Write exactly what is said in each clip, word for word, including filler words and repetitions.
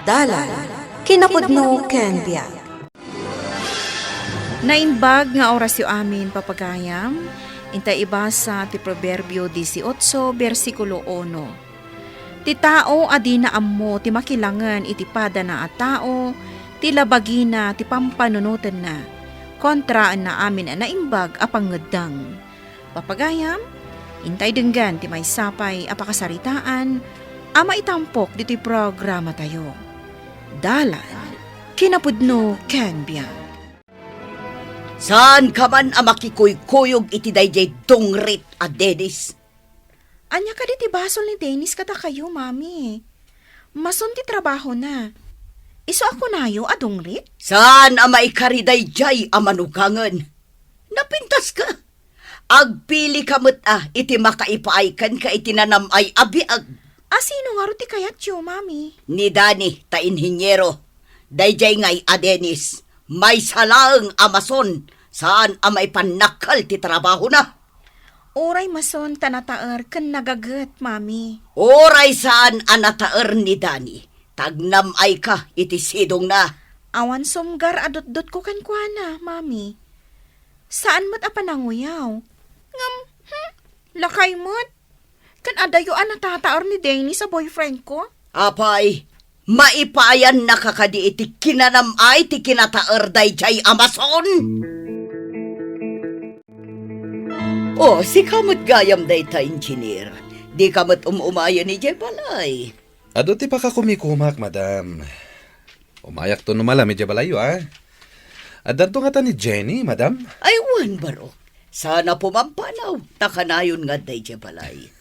Dalan, kinapudno ken biag. Naimbag nga orasyo amin, papagayam. Intay ibasa ti Proverbio dieciocho, bersikulo uno. Ti tao a dina ammo ti makilangen iti padana a tao, ti labagina ti pampanunotenna, kontraenna amin a naimbag a pangngeddeng. Papagayam, intay denggen ti maysa pay a pakasaritaan a maitampok ditoy programatayo. Dalan, kinapudno ken biag. Saanka man a makikuykuyog iti daydiay dungrit a Dennis. Ania kadi ti basol ni Dennis kadakayo, Mami? Mason ti trabahona. Isu a kunayo a dungrit? Saan a maikari daydiay a manugangen. Napintaska. Agpilika met a iti makaipaay kenka iti nanam-ay a biag. A sino ngarud ti kayatyo, Mami? Ni Dani ta inhiniero. Daydiay ngay a Dennis, maysa laeng a mason, saan a maipannakkel ti trabahona. Uray mason ta nataer ken nagaget, Mami. Uray saan a nataer ni Dani, ta agnam-ayka iti sidongna. Awan sumgar a dutdotko kenkuana, Mami. Saan met a pananguyaw. Ngem, hmm, lakay met. Ken adayo a natataer ni Dennis a boyfriend ko? Apay, maipaayannaka kadi iti kinanam-ay ti kinataer daydiay a mason? O, sika met gayam dayta, engineer. Dika met um-umayen idiay balay. Adu ti pakakumikumak, madam. Umayakto no malem idiay balayyo, a? Addanto ngata ni Jenny, madam? Ay, wen, Barok. Saan a pumampanaw, ta kanayon nga adda idiay balay.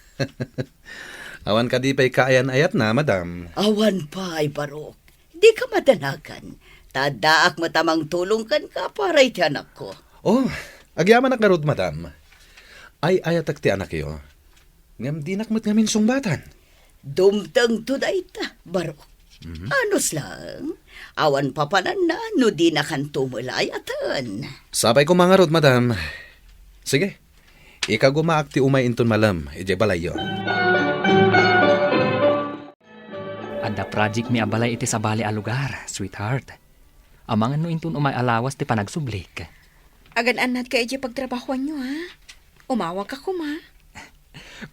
Awan kadi pay kaayan-ayatna, madam? Awan pay, Barok. Dika madanagan, ta addaak met a mangtulong kenka para iti anakko. Oh, agyamanak ngarud, madam. Ay-ayatek ti anakyo. Ngem dinak met ngamin sungbatan. Dumtengto dayta, Barok. Mhm. Anus laeng, awan papananna no dinakanto met la ayaten. Sapay koma ngarud, madam. Sige, ikagumaak ti umay inton malem idiay balayyo. Adda project mi a balay iti sabali a lugar, sweetheart. Amangan no inton umay a lawas ti panagsublik. Agan-annadka idiay pagtrabahoanyo, ha? Umawagka koma.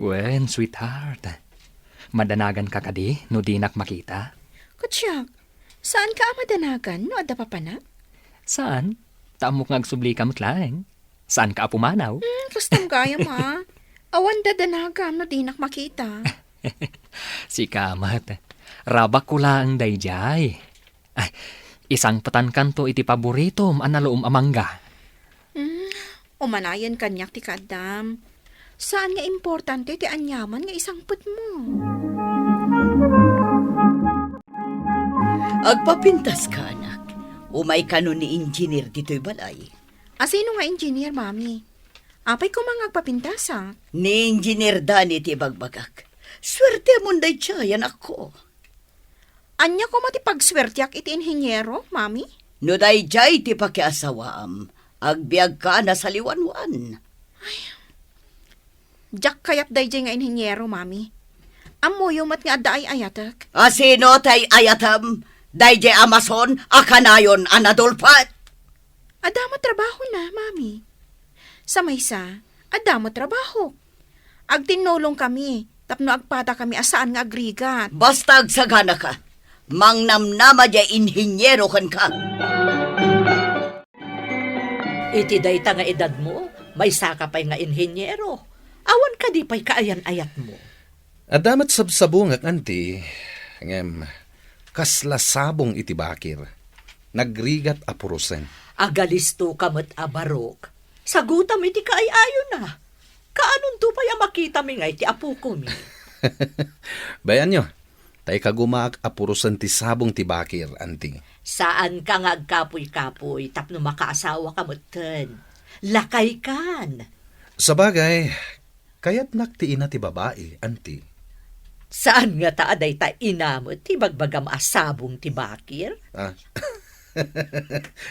Wen, sweetheart. Madanaganka kadi no dinak makita? Ket siak, saanka a madanagan no adda papanak? Saan? Ta ammok nga agsublika met laeng. Saanka a pumanaw? Hmm, kastam gayam, a. Awan dadanagam no dinak makita. Sika met. Rabakko laeng daydiay. Ay, isangpetankanto iti paboritom a nalum a mangga. Hmm, umanayen kaniak ti kaaddam. Saan nga importante ti aniaman nga isangpetmo. Agpapintaska, anak. Umay kano ni engineer ditoy balay. A sino nga engineer, Mami? Apay koma nga agpapintasak? Ni Engineer Danny ti ibagbagak. Suertemon daydiay, anakko. Ania koma ti pagsuertiak iti inhiniero, Mami? No daydiay ti pakiasawaam, agbiagka a nasaliwanwan. Diak kayat daydiay nga inhiniero, Mami. Ammoyo met nga adda ay-ayatek. A sino ti ay-ayatem? Daydiay a mason a kanayon a nadulpet. Adda met trabahona, Mami. Sa maysa, adda met trabahok. Agtinnulongkami tapno agpadakami a saan nga agrigat. Basta agsaganaka, mangnamnama diay inhiniero kenka. Iti dayta nga edadmo, maysaka pay nga inhiniero. Awan kadi pay kaayan-ayatmo? Adda met sabsabongak, anti, ngem kasla sabong iti bakir. Nagrigat a purosen. Agalistoka met a barok. Sagutam iti kaay-ayona. Kaanonto pay a makitami nga iti apokomi? Bayanyo, ta ikagumaak a purosen ti sabong ti bakir, anti. Saanka nga agkapuy-kapuy tapno makaasawaka metten. Lakaykan. Sabagay, kayatnak ti ina ti babai, anti. Saan ngata a dayta ina met ti ibagbagam a sabong ti bakir? Ah.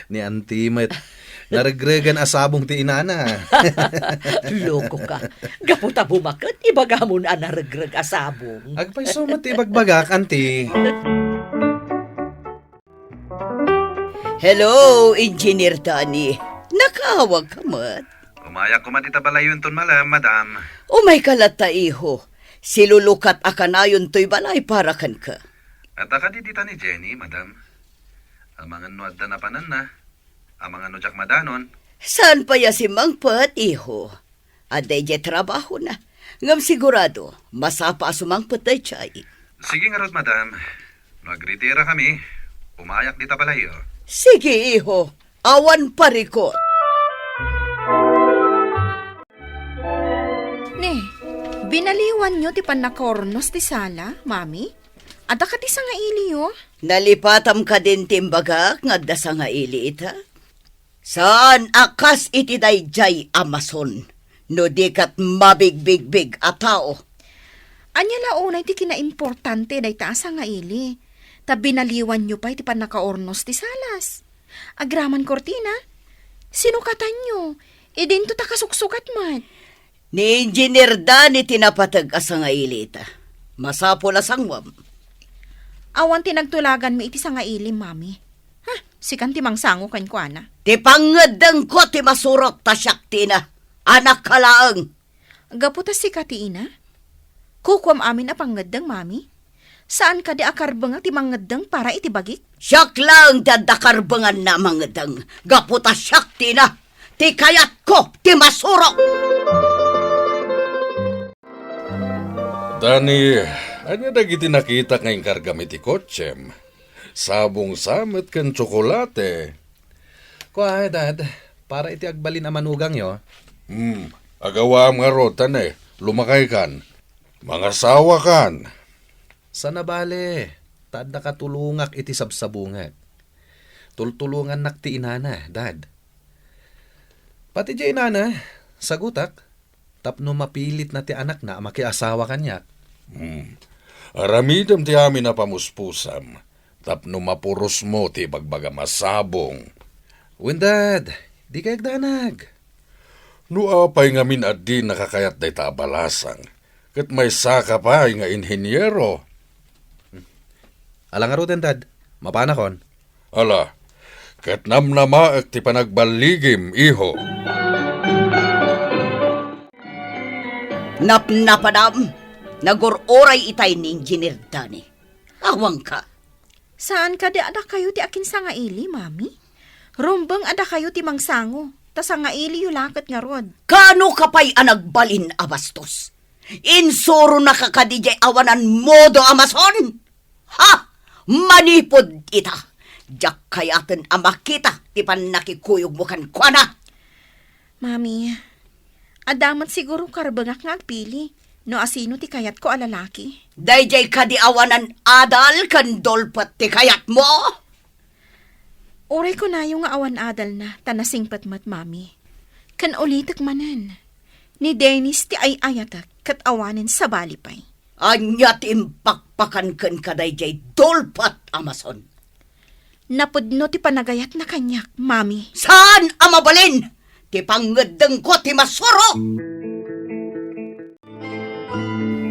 Ni anti met, naregregan a sabong ti inana. Lokoka. Gapu ta bumaket, ibagamon a naregreg a sabong. Agpayso met ti ibagbagak, anti. Hello, Engineer Danny. Nakaawag ka met? Umayak koma dita balayyo inton malem, madam. Umay ka latta, iho. Silulukat a kanayon toy balay para kenka. Adda kadi dita ni Jenny, madam? Amangan no adda napananna. Amangan no diak madanon. Saan pay a simmangpet, iho? Adda idiay trabahona. Ngem sigurado, masapa a sumangpet daydiay. Sige ngarud, madam. No agritirakami, umayak dita balayyo. Sige, iho. Awan parikut. Ne, binaliwanyo ti pannakaurnos ti sala, Mami? Adda kadi sangailiyo? Nalipatam kadin ti imbagak nga adda sangaili ita? Saan a kas iti daydiay a mason, no di ket mabigbigbig a tao. Ania la unay ti kinaimportante dayta a sangaili? Ta binaliwanyo pay ti pannakaurnos ti salas. Agraman kurtina, sinukatanyo, idinto ta kasuksukat met. Ni Engineer Danny ti napateg a sangaili ita. Masapul a sanguem. Awan ti nagtulaganmi iti sangaili, Mami. Ha, sikan ti mangsango kenkuana. Ti pangngeddengko ti masurok ta siak ti ina. Anak ka laeng. Gapu ta sika ti ina? Kukuam amin a pangngeddeng, Mami. Saan kadi a karbengak ti mangngeddeng para iti bagik? Siak laeng ti adda karbenganna a mangngeddeng. Gapu ta siak ti ina. Ti kayatko ti masurok. Dani, ania dagiti nakitak nga inkargam iti kotsem? Sabong sa met ken tsokolate. Kua, Dad, para iti agbalin a manugangyo. Hmm, agawaam ngarud, ta ne, lumakaykan. Mangasawakan. Saan a bale, ta adda katulongak iti sabsabongek. Tultulongannak ti inana, Dad. Pati diay inana, sagutak, tapno mapilitna ti anakna a makiasawa kaniak. Hmm. Aramidem ti amin a pamuspusam, tapno mapurosmo ti ibagbagam a sabong. Wen, Dad, dika agdanag. No apay ngamin a dinaka kayat dayta a balasang, ket maysaka pay nga inhiniero. Ala ngaruden, Dad, mapanakon. Ala, ket namnamaek ti panagballigim, iho. Napnapanam, nagur-uray itay ni Engineer Danny. Awanka. Saan kadi a dakayo ti akinsangaili, Mami? Rumbeng a dakayo ti mangsango, ta sangailiyo la ket ngarud. Kaano ka pay a nagbalin a bastos? Insuronaka kadi diay awanan modo a mason? Ha? Manipud ita, diak kayaten a makita ti pannakikuyogmo kenkuana. Mami, adda met siguro karbengak nga agpili no asino ti kayatko a lalaki. Daydiay kadi awanan adal ken dulpet ti kayatmo? Uray kunayo nga awan adalna ta nasingpet met, Mami. Ken ulitek manen, ni Dennis ti ay-ayatek ket awanen sabali pay. Ania ti impakpakan kenka daydiay dulpet a mason? Napudno ti panagayatna kaniak, Mami. Saan a mabalin? Ti pangngeddengko ti masuro!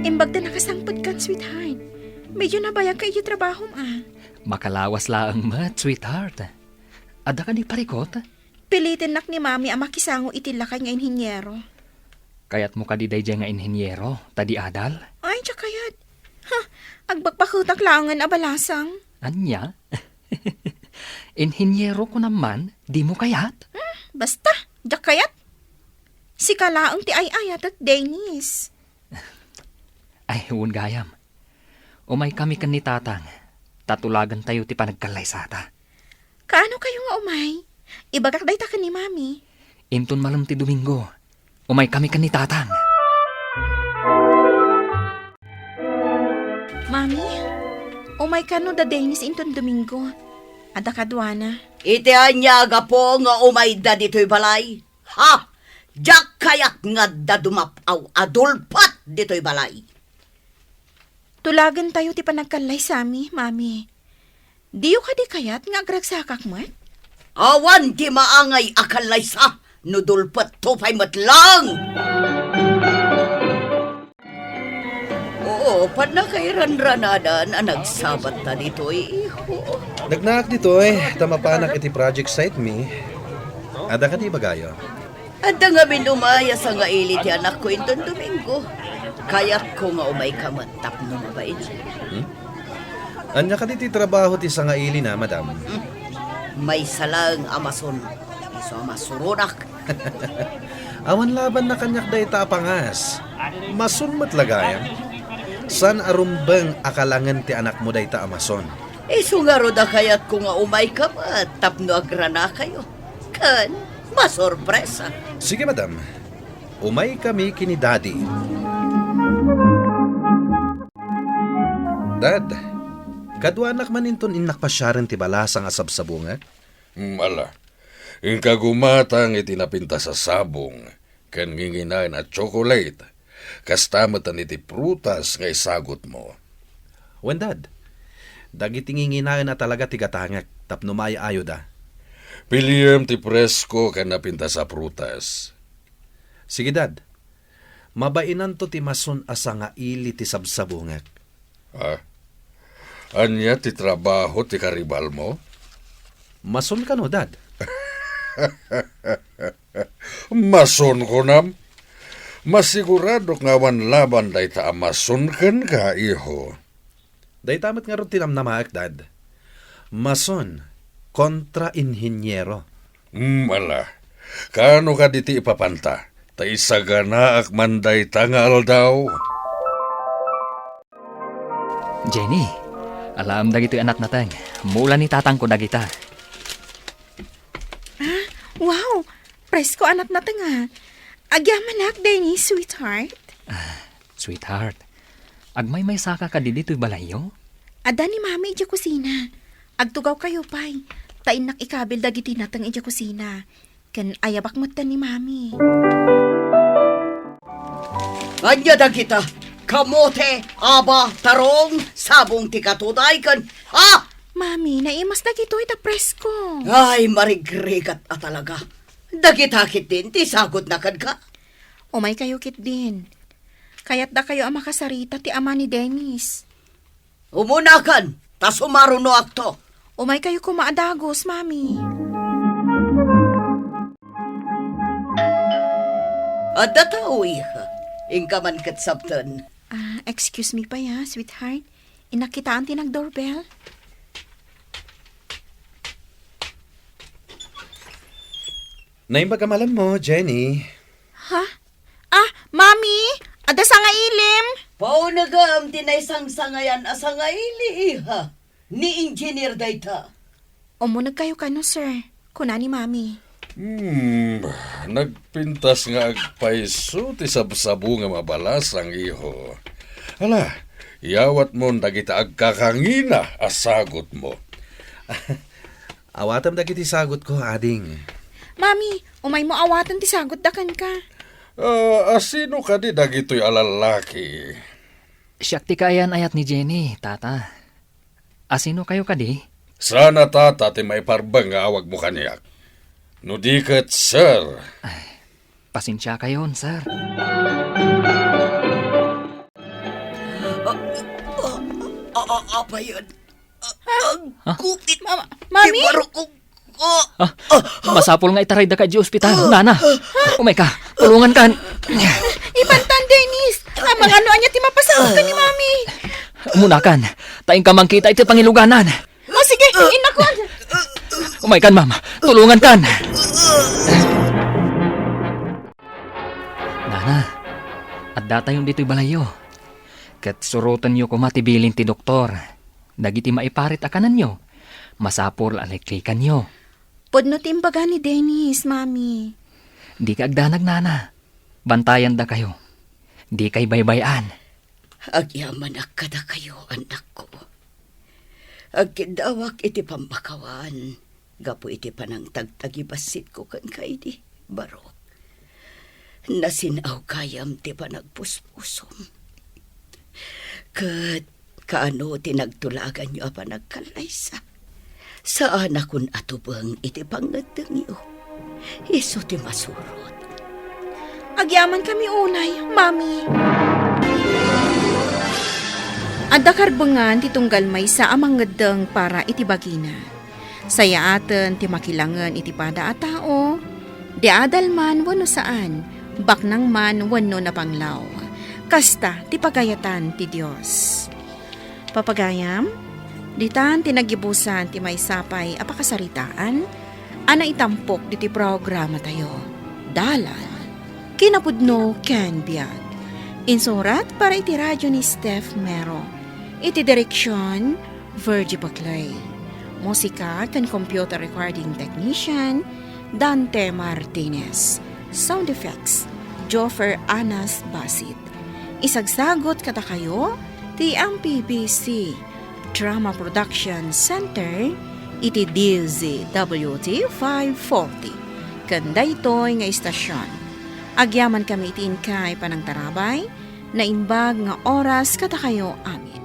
Imbag ta nakasangpetkan, sweetheart. Medyo nabayagka iti trabahom, a. Makalawas laeng met, sweetheart. Adda kadi parikut? Pilitennak ni Mami a makisango iti lakay nga inhiniero. Kayatmo kadi daydiay nga inhiniero, ta di adal? Ay, diak kayat. Ha, agbakbaketak laengen a balasang. Ania? Inhiniero kunam man, dimo kayat? Hmm, basta, diak kayat. Sika laeng ti ay-ayatek, Dennis. Ay, wen gayam. Umaykami ken ni Tatang, ta tulagentayo ti panagkallaysata. Kaano kayo nga umay? Ibagak dayta ken ni Mami. Inton malem ti Domingo, umaykami ken ni Tatang. Mami, umay kano da Dennis inton Domingo? Adda kaduana. Iti ania a gapu nga umayda ditoy balay? Ha? Diak kayat nga adda dumap-aw a dulpet ditoy balay. Tulagentayo ti panagkallaysami, Mami. Diyo kadi kayat nga agragsakak met? Awan ti maangay a kallaysa no dulpetto pay met laeng. Oo, Pannakairanranadan a nagsabatta ditoy, iho. Nagnaak ditoy, ta mapanak iti project site mi. Adda kadi ibagayo? Adda ngamin umay a sangaili ti anakko inton Domingo. Kayatko nga umayka met tapno mabain. Hmm? Ania kadi ti trabaho ti sangailina, madam? Hmm. Maysa laeng a mason. Isu a masuronak. Awan labanna kaniak dayta a pangas. Mason met la gayam. Saan a rumbeng a kalangen ti anakmo dayta a mason? Isu ngarud a kayatko nga umayka met tapno agranakayo. Ken masorpresa. Sige, madam. Umaykami ken ni Daddy. Dad, kaduanak man inton innak pasiaren ti balasang a sabsabungek? Mm, ala. Inka gumatang iti napintas a sabong ken nginginaen a tsokolate. Kasta met iti prutas nga isagutmo. Wen, Dad. Dagiti nginginaen a talaga ti gatangek tapno maayo-ayoda. Piliem ti presko ken napintas a prutas. Sige, Dad. Mabainanto ti mason a sangaili ti sabsabungek. Ah? Ania ti trabaho ti karibalmo? Mason kano, Dad? Mason, kunam? Masiguradok nga awan laban dayta a mason kenka, iho. Dayta met ngarud ti namnamaek, Dad. Mason kontra inhiniero. Hmm, ala. Kaano kadi ti ipapanta? Ta isaganaak man dayta nga aldaw. Jenny, alaem dagitoy a natnateng. Mula ni tatangko dagita. Ah, wow! Presko a natnateng, ah. Agyamanak, Dennis, sweetheart. Ah, sweetheart, agmaymaysaka kadi ditoy balayyo? Adda ni Mami idiay kusina. Agtugawkayo pay. Ta innak ikabil dagiti nateng idiay kusina. Ken ayabak metten ni Mami. Ania dagita? Kamote, aba, tarong, sabong ti katuday, ken, ah! Mami, naimas dagitoy ta presko. Ay, marigrigat a talaga. Dagita ketdin ti sagutna kenka? Umaykayo ketdin. Kayatdakayo a makasarita ti ama ni Dennis. Umunakan, ta sumarunoakto. Umaykayo koma a dagus, Mami. Adda tao, iha. Inka man ket sabten. Ah, excuse me pay, ah, sweetheart. Innak kitaan ti nag-doorbell. Naimbag a malammo, Jenny. Ha? Ah, Mami, adda sangailim. Paunegem ti naisangsangayan a sangaili, iha. Ni Engineer dayta. Umunegkayo kano, sir, kuna ni Mami. Hmm, nagpintas nga agpayso ti sabsabongem a balasang, iho. Ala, iyawatmon dagita agkakangina a sagutmo. Awatem dagiti sagutko, ading. Mami, umaymo awaten ti sagutda kenka. Ah, asino kadi dagitoy a lallaki? Siak ti kaayan-ayat ni Jenny, tata. Asinokayo kadi? Saan a tata ti maiparbeng nga awagmo kaniak. No di ket, sir. Ay, pasensiakayon, sir. Ah, ah, ah, apayen. Ah, ah, gupit. Ma-, Mami? Ti barukong ko. Ah, masapul nga itarayda ka idiay ospital, nana. Umayka, tulungankan. Ipantan, Dennis. Amangan no ania ti mapasamak ken ni Mami. Umunakan, ta inka mangkita iti pangiluganan. O, sige, innakon. Umaykan, ma'am. Tulungankan. Nana, addatayon ditoy balayyo. Ket surotenyo koma ti bilin ti doktor. Dagiti maiparit a kanenyo, masapul a liklikanyo. Pudno ti imbaga ni Dennis, Mami. Dika agdanag, nana. Bantayandakayo. Dika ibaybay-an. Agyamanak kadakayo, annakko. Agkiddawak iti pammakawan gapu iti panangtagtagibasitko kenka idi, barok. Nasin-aw gayam ti panagpuspusom. Ket kaano ti nagtulaganyo a panagkallaysa? Saanakon a tubeng iti pangngeddengyo. Isu ti masurot. Agyamankami unay, Mami. Adda karbengan ti tunggal maysa a mangeddeng para iti bagina. Sayaaten ti makilangen iti pada a tao, di adal man wenno saan, baknang man wenno napanglaw. Kasta ti pagayatan ti Dios. Papagayam, ditan ti naggibusan ti maysa pay a pakasaritaan a naitampok ditoy programatayo. Dalan, kinapudno ken biag. Insurat para iti radyo ni Steph Mero. Iti direksyon, Virgie Baclay. Musika ken computer recording technician, Dante Martinez. Sound effects, Joffer Anas Basit. Isagsagot kadakayo ti M P B C Drama Production Center iti D Z W T five forty. Ken daytoy nga istasyon, agyaman kami iti inkay panangtarabay, naimbag nga oras kadakayo amin.